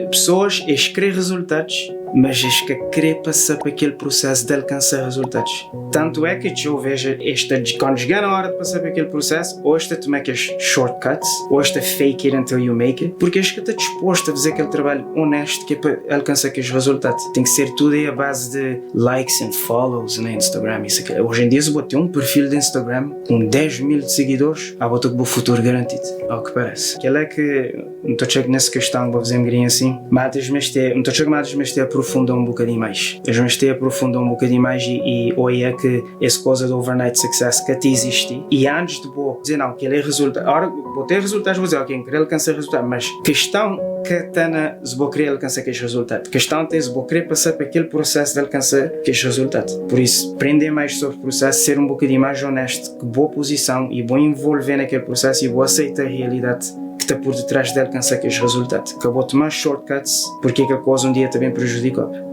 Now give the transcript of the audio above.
Pesoas, es krê rezultadus, mas es ka krê pasa pa kel prusésu di alkansa rezultadus. Tantu é ki txeu veja es ta, kandu txiga na óra di pasa pa kel prusésu, ô es ta tuma kes shortcuts, ô es ta fake it until you make it, purki es ka ta dispostu a faze kel trabalhu onéstu ki é pa alkansa kes rezultadu. Ten ki ser tudu aí a base de likes and follows na Instagram, isu ki. Oji en dia, si bo ten un perfil di Instagram ku 10 mil di sigidoris, ah, bo ta ku bo futuru garantidu, ao ki parese. Kel-la ki N ta atxa ki nes kestãu bo faze-m grinha asin, ma es meste, N ta atxa ki ma es meste aprofunda un bokadinhu mais. Es meste aprofunda un bokadinhu mais i oia ki es koza di overnight success ka ta izisti. I antis di bo dize nau, kel é rezultadu, ora bo ten rezultadus bo dize ok, N kre alkansa rezultadu, mas kestãu ka ta na si bo kre alkansa kes rezultadu. Kestãu ta é si bo kre pasa pa kel prosesu di alkansa kes rezultadu. Pur isu, prende mais sobri prosesu, ser un bokadinhu mais onestu ku bo puzison i bo involve na kel prosesu i bo aseita realidadi ki ta por detrás di alkansa kes rezultadu. Ka bo toma shortcuts, purki kel koza un dia ta ben prejudika-bu.